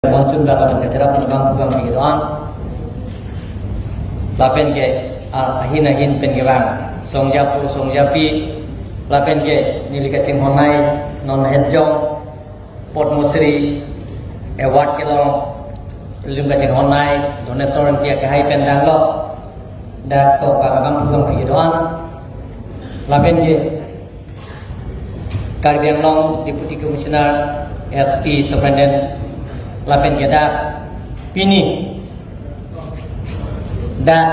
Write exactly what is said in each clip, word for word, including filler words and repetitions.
Monchun bang lapen kacherap bang bang kedo-an. Lapen ke, ah, ahin ahin pen kevang songjapo songjapi, lapen ke neli kachinghon nei non hejong Padma Shri Award kelong, ilitum kachinghon nei Doneswar Engti akehai pen danglo, dak to para bang bang kedo-an. Lapen ke Karbi Anglong Deputy Commissioner, S P, Superintendent, lapen ke dak pini dak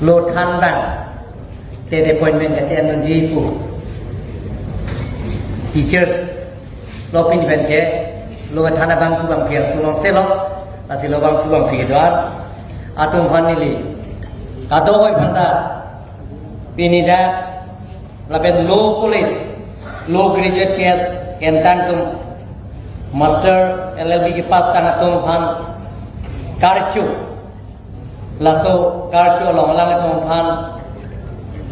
lo thanbang TET appointment kache-en nangji pu teachers lo pini pen ke lo than abang pu bang phiar tu long selo, lasi lo bang pu bang phiar do-an atum aphan neli kadokave aphanta pini dak lapen lo college, lo graduate class entang atum, master, L L B kepass tang atum aphan karcho, laso karcho along alanglitum aphan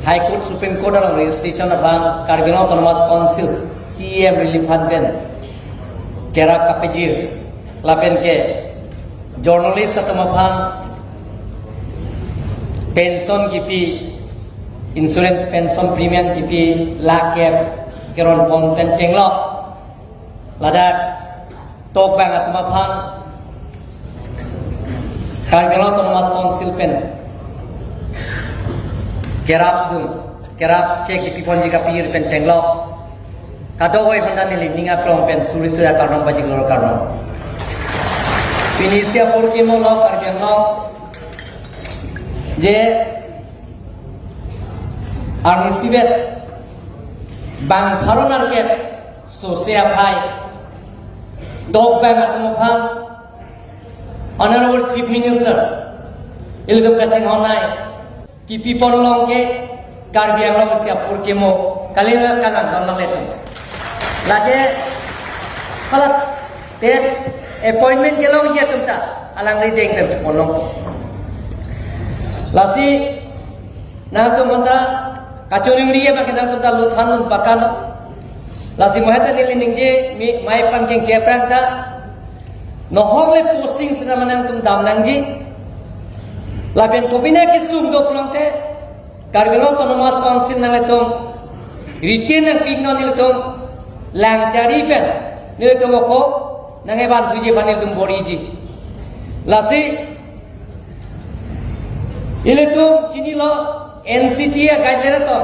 High Court, Supreme Court along registration aphan Karbi Anglong Autonomous Council C E M Relief Fund pen kerap kapejir, lapen ke journalist atum aphan pension kipi, insurance pension premium kipi lakh kep keron pon pen chenglo. Ladak tokbang atum aphan Karbi Anglong Autonomous Council pen kerap dun, kerap che kipi ponji kapir pen chenglo. Kadokave aphanta neli ning aklong pen suri suri akardom pajirlo, kardom. Pini isi apor kimo lo Karbi Anglong je arnisi vet bang pharo nerkep sose aphai tokbang atum aphan Honorable Chief Minister ilitum kachinghon nei kipi pon long ke Karbi Anglong isi apor kimo kali na kalang don long letum. Lake hala TET appointment kelongji atum ta alangli deng pen si pon long. Lasi nangtum aphanta kachiningri abang ke nangtum ta lo than un pakam. Lasi mo heta neli ningje mi mai pangcheng che aphrang ta nohok le posting sena ma nangtum dam nangji. Lapen kopine kesung do pulote Karbi Anglong Autonomous Council nanglitum retain nangpi non, nelitum lang chari pen nelitum ako nangkevan thuji aphan nelitum bor-iji. Lasi ilitum chinilo N C T A guideline atum,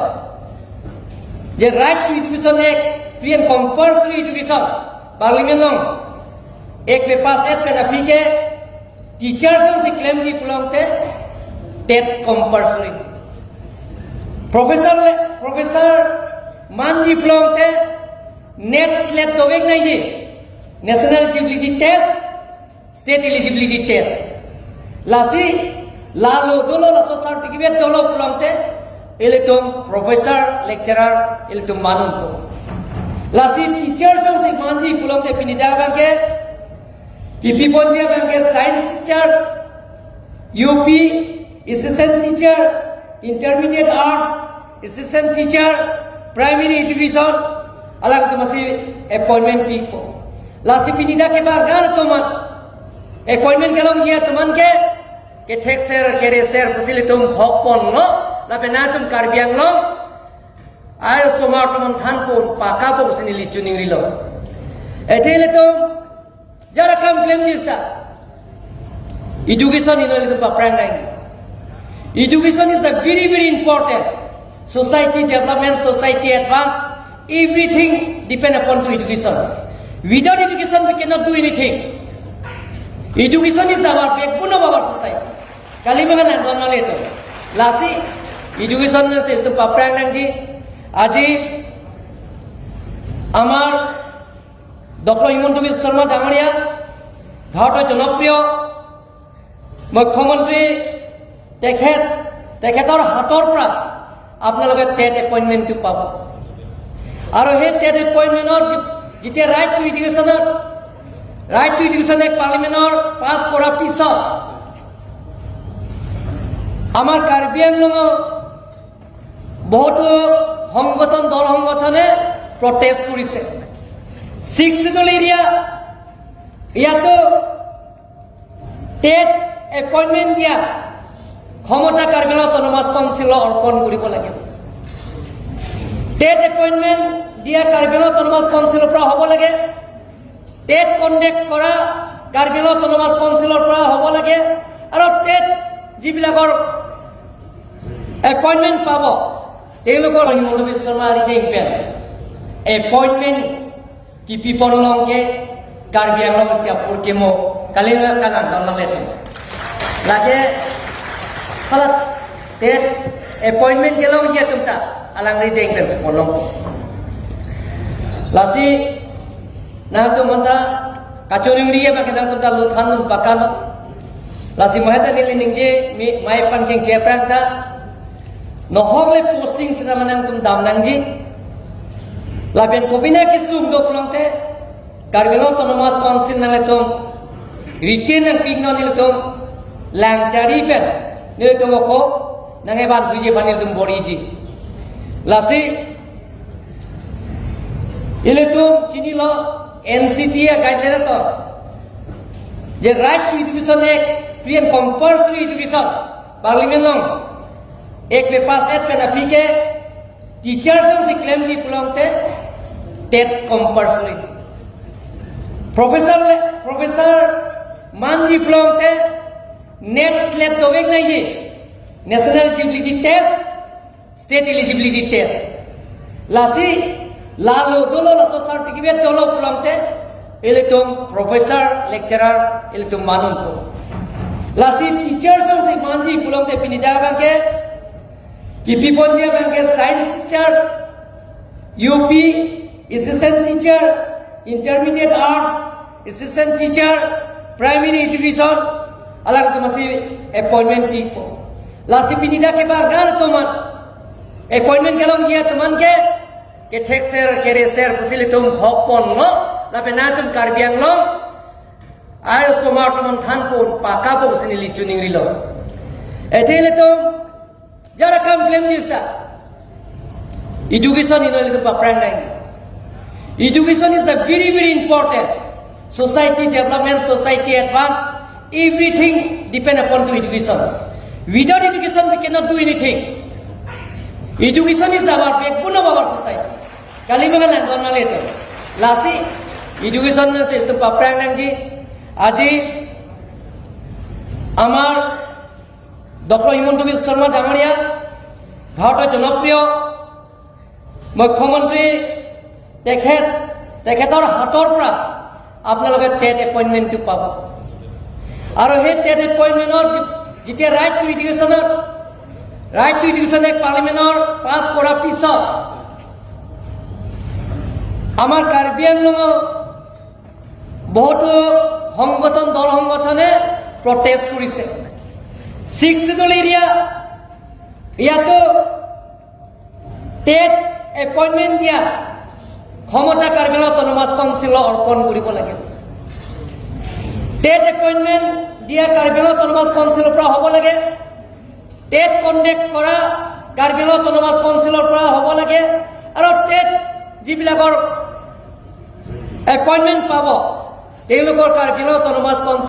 je Right to Education Act, Free and Compulsory Education, Parliament along Act papass et pen aphi ke teacher atum si klemji pulote TET compulsory. Professor le, professor manji pulote NET SLET dovek nangji, National Eligibility Test, State Eligibility Test. Lasi lalo dolo, laso certificate dolo pulote ilitum professor, lecturer ilitum man unpo. Lasi teacher atum si manji pulote pini dak abang ke kipi ponji abang ke science teachers, U P assistant teacher, intermediate arts assistant teacher, primary education, alangtum si appointment pipo. Lasi pini dak kebargar atum aphan appointment kelongji atum aphan ke kethek ser kere ser pusi ilitum hok ponlo, lapen nangtum Karbi Anglong ai osomar atum aphan than pon pakam pusi neli chiningrilo. Athe ilitum jara kam klemji seta education ino ilitum paphrang nang. Education is a very, very important. Society development, society advance, everything depend upon to education. Without education, we cannot do anything. Education is our backbone of our society. Kali ma nang don male to. Lasi education si ilitum paphrang nangji. Aji amar Doctor Himanta Biswa Sarma ডাঙৰীয়া, ভাৰতৰ জনপ্ৰিয় মুখ্যমন্ত্ৰী, তেখেত, তেখেতৰ হাতৰ পৰা আপোনালোকে টেট এপইণ্টমেণ্টটো পাব। আৰু সেই টেট এপইণ্টমেণ্টৰ যি-, যেতিয়া ৰাইট টু এডুকেশ্যনৰ, ৰাইট টু এডুকেশ্যন এক্ট পাৰ্লিমেণ্টৰ পাছ কৰাৰ পিছত আমাৰ কাৰ্বি আংলঙৰ বহুতো সংগঠন, দল সংগঠনে প্ৰটেষ্ট কৰিছে। ছিক্স শ্বিডিউল এৰিয়া ইয়াতো টেট এপইণ্টমেণ্ট দিয়া ক্ষমতা কাৰ্বি আংলং অট'নমাছ কাউন্সিলক অৰ্পণ কৰিব লাগে। টেট এপইণ্টমেণ্ট দিয়া কাৰ্বি আংলং অট'নমাছ কাউন্সিলৰ পৰা হ'ব লাগে। টেট কণ্ডাক্ট কৰা কাৰ্বি আংলং অট'নমাছ কাউন্সিলৰ পৰা হ'ব লাগে। আৰু টেট যিবিলাকৰ এপইণ্টমেণ্ট পাব, তেওঁলোকৰ Himanta Biswa Sarma retain pen appointment kipipon long ke Karbi Anglong si apor kemo kali nangkangdon nangletum. Lake hala tet appointment kelongji atum ta alangli deng pen si ponlong. Lasi nangtum anta kachoningri abang ke nangtum ta luthan dun pakam. Lasi maheta neli ningje mi mai pangcheng cheprang ta nohok le posting seta ma nangtum dam nangji. Lapen kopine kesung do pulote Karbi Anglong Autonomous Council nanglitum retain nangpiknon, nelitum lang chari pen nelitum ako nangkevan thuji aphan nelitum bor-iji. Lasi ilitum chinilo N C T A guideline atum, je Right to Education Act, Free and Compulsory Education, Parliament along Act papass et pen aphi ke teacher ason si klemji pulote tet compulsory. Professor le, professor manji pulote NET SLET dovek nangji, National Eligibility Test, State Eligibility Test. Lasi lalo dolo, laso certificate dolo pulote ilitum professor, lecturer ilitum manun po. Lasi teacher ason si manji pulote pini dak abang ke kipiponji abang ke science teachers, U P, assistant teacher, intermediate arts, assistant teacher, primary education, alangtum si appointment pipo. Lasi pini dak ke bargar atum an appointment kelongji atum an ke kethekser kereser pusi ilitum hok ponlo, lapen nangtum Karbi Anglong ayo osomar atum an thanpon pakam pusi neli choningrilo. Athe ilitum jara kam klemji seta education ino ilitum paphrang nang. Education is the very, very important. Society development, society advance, everything depend upon to education. Without education, we cannot do anything. Education is our backbone of our society. Kali mangal langdon nangletum. Lasi education si ilitum paphrang nangji. Aji amar doctor Himanta Biswa শৰ্মা ডাঙৰীয়া, ভাৰতৰ জনপ্ৰিয় মুখ্যমন্ত্ৰী, তেখেত, তেখেতৰ হাতৰ পৰা আপোনালোকে টেট এপইণ্টমেণ্টটো পাব। আৰু সেই টেট এপইণ্টমেণ্টৰ যি-, যেতিয়া ৰাইট টু এডুকেশ্যনৰ, ৰাইট টু এডুকেশ্যন এক্ট পাৰ্লিমেণ্টৰ পাছ কৰাৰ পিছত আমাৰ কাৰ্বি আংলঙৰ বহুতো সংগঠন, দল সংগঠনে প্ৰটেষ্ট কৰিছে। ছিক্স শ্বিডিউল এৰিয়া, ইয়াতো টেট এপইণ্টমেণ্ট দিয়া ক্ষমতা কাৰ্বি আংলং অট'নমাছ কাউন্সিলক অৰ্পণ কৰিব লাগে। টেট এপইণ্টমেণ্ট দিয়া কাৰ্বি আংলং অট'নমাছ কাউন্সিলৰ পৰা হ'ব লাগে। টেট কণ্ডাক্ট কৰা কাৰ্বি আংলং অট'নমাছ কাউন্সিলৰ পৰা হ'ব লাগে। আৰু টেট যিবিলাকৰ এপইণ্টমেণ্ট পাব, তেওঁলোকৰ কাৰ্বি আংলং অট'নমাছ কাউন্সিল